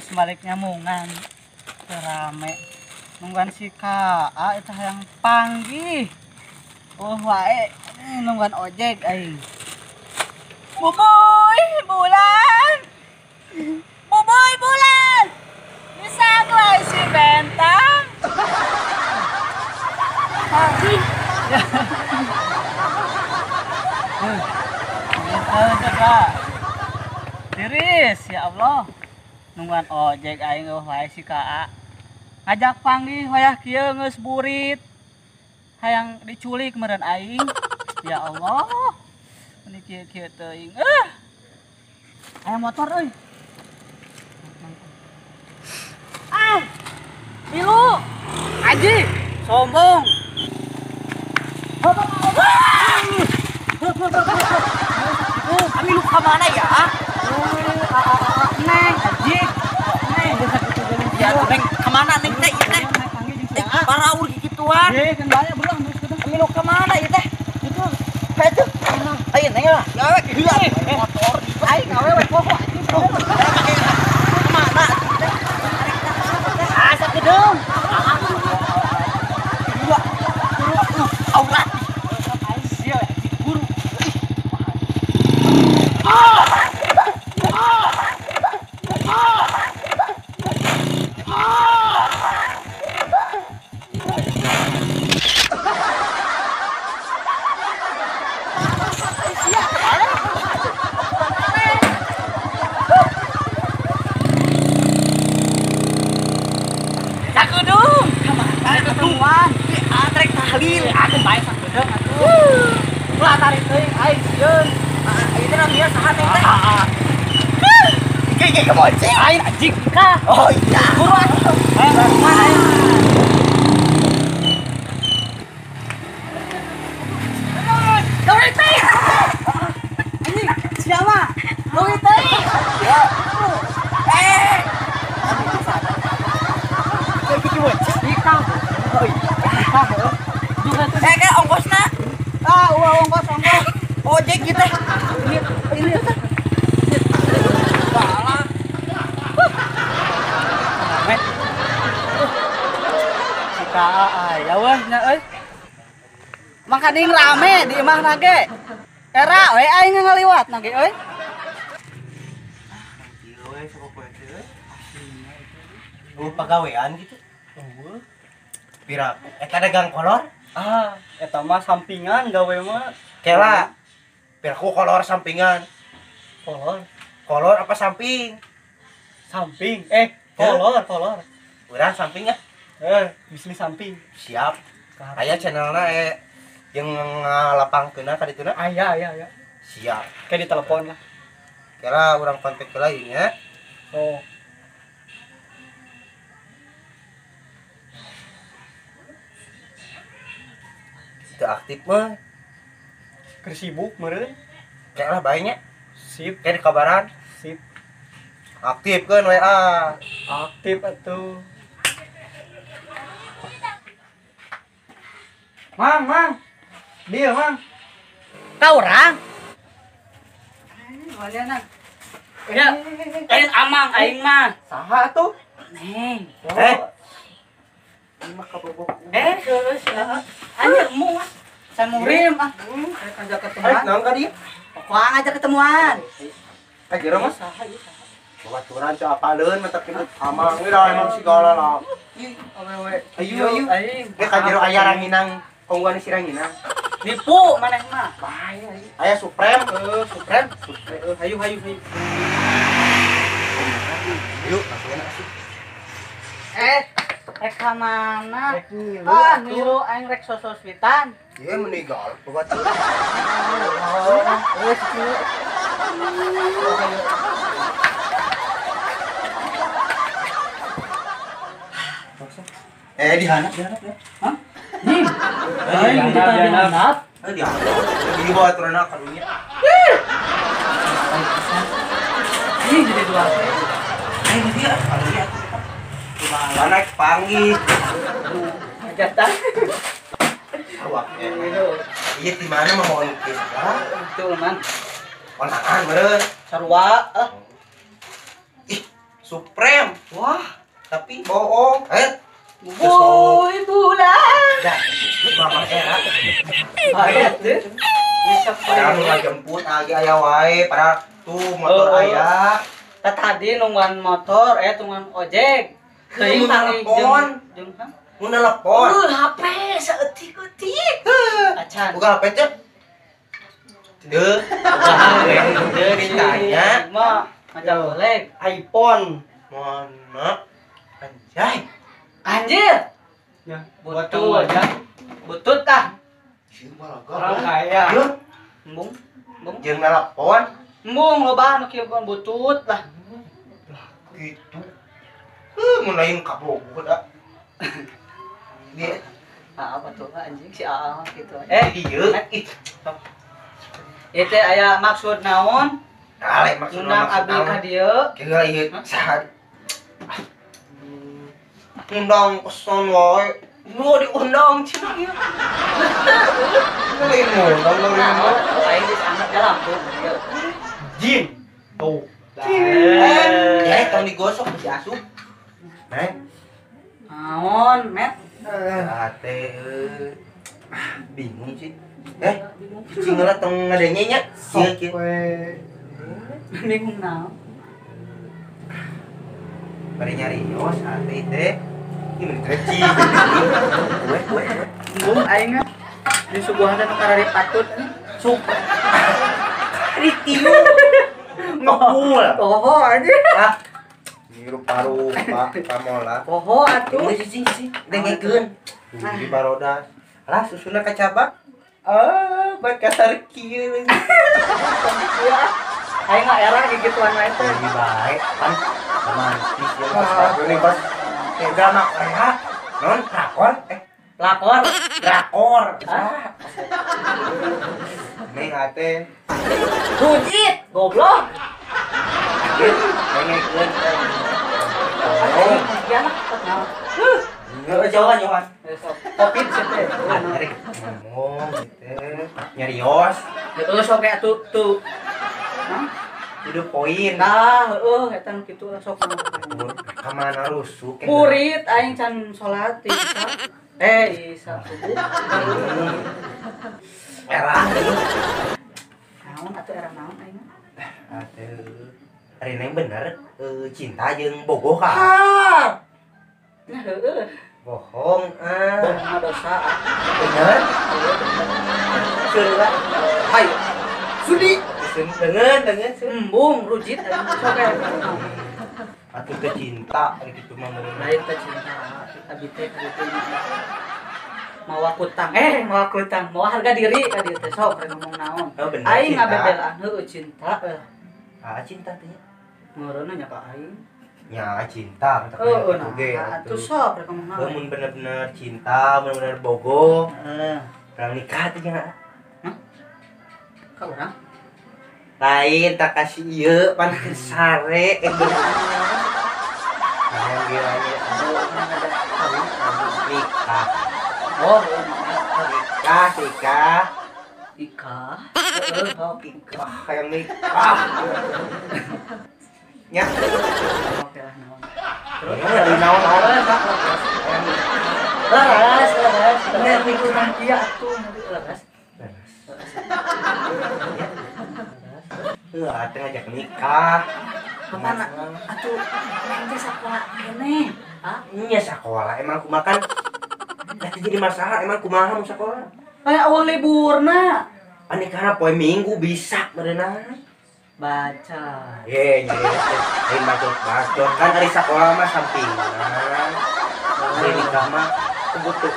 Geus balik nyamungan. Teu rame. Nungguan si KA eta hayang panggih. Oh wae nungguan ojek aing. Bubuy bulan. Bubuy bulan. Bisa wae si bentang. Tiris ya Allah. Nungguan ojek aing eueuh wae si KA. Ngajak panggih wayah kieu geus burit. Hayang diculik meureun aing. Ya Allah. Ini kieu-kieu teuing. Aya motor euy. Ah. Milu. Aji, sombong. Kami lu ke mana ya? Neng, Aji. Neng, ya, neng kemana neng teh? Teh. Paraur gituan. Eh, kan banyak beruang terus kita. Kami lu kemana ya teh? Itu. Kayak itu. Ayo neng lah. Ya wek gila motor. Aing awewe pokok anjing. Kemana? Ah, sakedeung. Gila. Guru aurat. Aing sia anjing guru. Sakedeung. Kamana ketemuan? Trek tahlil. Aku bae sakedeung atuh. Ulah tarik teuing aing sieun. Ieu teh namanya saha neng teh? Iki iki kemoceng. Aing anjing kah? Oh iya. Guru atuh. Mana aing? Leuwih teuing. Anjing, siapa? Leuwih teuing. Ya. Eh. Iki kemoceng. Nikah. Oh iya. Nikah heuh. Juga tuh. Eh, kayak ongkosna. Ah, uang ongkos ongkos. Ojek gitu. Ini ini. Salah. Rame. Si KA aya weh nya euy. Makaning rame di imahna ge. Era we aing ngaliwat na ge euy. Ieu we sok poe teh euy. Oh, pagawean gitu. Eueuh. Pira eta dagang kolor? Ah, eta mah sampingan gawe mah. Kela. Piraku kolor sampingan. Kolor. Kolor apa samping? Samping. Kolor, kolor. Urang samping ya? Bisnis samping. Siap. Aya channelna yang ngalapangkeunna ka dituna? Aya, aya, aya. Siap. Kayak ditelepon lah. Kira urang kontak heula ieu nya. Oh. Teu aktif mah. Keur sibuk meureun. Kayak lah bae nya. Sip, Kayak dikabaran. sip. Aktifkeun WA. Aktif atuh. Mang, mang. Dia, mang. Ka urang. Waliana. Ya, lain amang aing mah. Saha atuh? Neng. Eh. Ini mah kabobok. Geus ya. Anjir embung ah. Samurim ah. Rek ngajak ketemuan. Rek naon ka dieu? Pokoknya ngajak ketemuan. Ka jero mah saha ieu saha? Babaturan teu apaleun mah tapi amang we da emang sigala lah. Ih, awewe. Ayo ayo. Aing. Ge ka jero aya ranginang, kongguan si ranginang. Nipu maneh mah. Bae aing. Aya Supreme, Supreme. Supreme. Hayu hayu hayu. Yuk, langsung enak sih. Rek ka mana? Rek ngilu. Ah, ngilu aing rek sososwitan. Ieu meninggal babaturan. Oh, kieu. Dihanap, dihanap ya. Hah? Nih. Aing dihanap. Dihanap. Di bawah turunna karunya. Ini jadi dua. Aing dia karunya. Mana panggih. Hajatan. Awak. Iya di mana mah mau lukis? Itu man. Konangan meureun. Sarua. Ih, Supreme. Wah, tapi bohong. Woi bulan. Dah, mama era. Ayat deh. Bisa padahal nu jemput agi aya wae, padahal tuh motor aya. Tadi nungguan motor, tungguan ojek. Teuing telepon. Jeung nu nelpon. HP saeutik-eutik. Acan. Buka HP teh. Deuh. Deuh ditanya. Mah ngajak golek iPhone. Mana? Anjay. Anjir. Ya, butut aja. Butut ah. Orang kaya. Embung. Embung. Jeung nelpon. Embung loba anu kieu butut lah. Lah gitu. Mun lain kabogoh da. Dia apa tuh anjing si AA gitu. Ieu. Ieu teh aya maksud naon? Nah, lain maksud ngundang abdi ka dieu. Kira ieu saha? Ngundang pesan wae. Nu diundang cenah ieu. Lain ngundang lain mah. Aing geus anget ka lampu ieu. Jin. Tuh. Ya, tong digosok si asup. Neng. Naon, Met? Ate bingung sih. Cicing heula tong ngadenge nya. Sok we. Bingung naon? Bari nyarios ate teh. Ieu mah cicing. We. Embung aing mah disuguhan teh nu karari patut. Sok. Kari tilu. Ngepul. Poho anjing. Ah. Ngirup paru Pak Pamola. Poho atuh. Ini cicing dengekeun. Di barodas. Alah susuna kacabak. Ah, bat kasar kieu. Aing mah era gigituan wae teh. Lebih baik pan romantis ya pas ini pas drama Korea. Non drakor lakor drakor. Neng ate. Rujit goblok. Dengekeun. Ya lah, naon. Heeh, jauhan. Covid sih teh. Ngomong gitu. Nyarios. Heeh, sok atuh tuh. Hah? Udah poin. Nah, heeh eta nu kitu lah sok. Ka mana rusuk? Murid aing can salat isya. Isya subuh. Era. Naon atuh era naon aing? Atuh. Ari neng bener cinta jeung bogoh ka. Nah, heeh. Bohong ah. Bohong mah dosa. Bener? Seun Hayo. Sudi. Dengen Embung rujit sok Atuh teh cinta ari kitu mah meureun. Lain teh cinta, abi teh kitu mawa kutang, mawa harga diri ka dieu teh sok rek ngomong naon. Oh, bener, aing ngabebelaan heueuh cinta. Ah, cinta teh nya. Meureunna nya ka aing. Nya cinta mah heueuh kitu ge. Atuh sok rek ngomong naon. Mun bener-bener cinta, bener-bener bogoh. Heeh. Urang nikah teh nya. Hah? Ka urang? Lain tak kasih ieu pan keur sare Naon gilanya nikah. Oh, nikah, nikah. Nikah. Heeh, nikah. Hayang nikah. Nya. Oke lah naon. Terus dari naon-naon Leres, leres. Leres urang kieu atuh leres. Heuh, atuh ngajak nikah. Kemana? Atuh neng teh sakola keneh. Hah? Nya sakola emang kumaha kan? Teh jadi masalah emang kumaha mun sakola? Kayak eueuh liburna. Pan nikahna poe Minggu bisa meureunna. Baca. Ye, nya lain bacot-bacot kan ari sakola mah sampingan. Ari nikah mah kebutuh.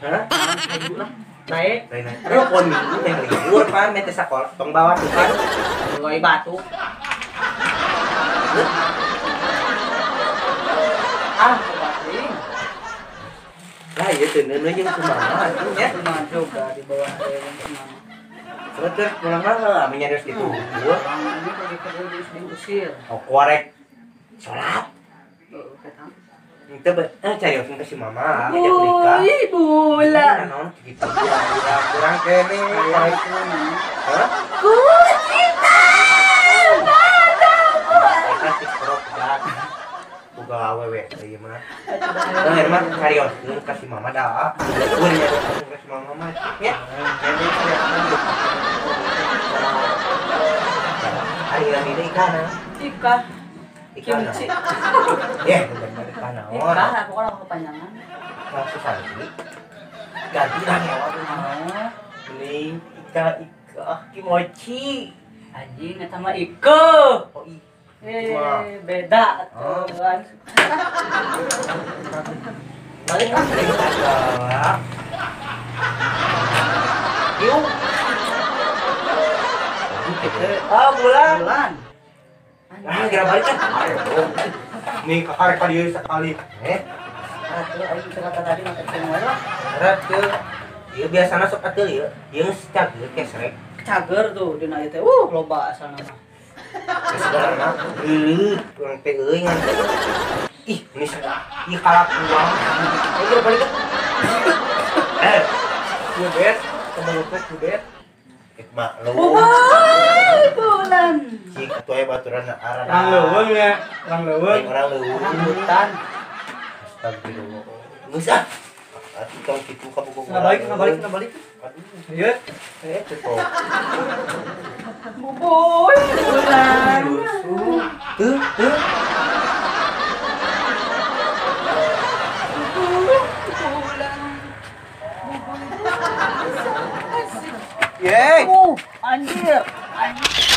Hah? Hayu lah. Baik. Lain aja. Poe Minggu teh libur pan meh teh sakola tong bawa tuh kan. Loi batu. Ah, bating. Lah ieu teh neuneu jeung kumaha atuh nya. Kumaha juga di bawah teh kumaha. Terus teh pulang mah ame nyarios gitu. Orang ini pergi ke diusir. Oh, korek. Salat. Heeh, ketang. Itu cari ke si mama ngajak nikah. Woi, bulan. Naon gitu. Kurang kene. Hah? Ku cinta. Boga awewe ieu mah. Teu mah carioskeun ka si mama dah. Eueuh nyarioskeun ka si mama mah. Nya. Ari lami deui kana. Ika. Kimchi. Ya, bener ikan naon. Ika, pokoknya kepanjangan. Langsung santi. Ganti lah ngewa tuh. Mending ika ika kimochi. Anjing eta mah Ike. Oh, ike. Beda tuh. Balik ah, balik. Yuk. Ah, bulan. Bulan. Ah, kira balik kan. Nih kakak ka dieu sekali. Atuh aing kata tadi mah teh wae lah. Atuh. Ieu biasana sok atuh ieu. Ieu geus cager kesrek. Cager tuh dina ieu teh. Loba asalna mah. Sebenarnya geuleuh urang teh euy ngan. Ih, ini ieu kalakuan. Ayo kira balik. Ieu bet, kebelutuk bet. Maklum. Bulan. Cik atuh aya baturan arana. Orang leuweung ya, orang leuweung. Orang leuweung hutan. Astagfirullah. Geus ah. Atuh tong kitu ka buku. Nah balik, nah balik, nah balik. Aduh. Ieu. Tuh. Bubuy bulan. Tuh, tuh. Yeay. Anjir. Anjir.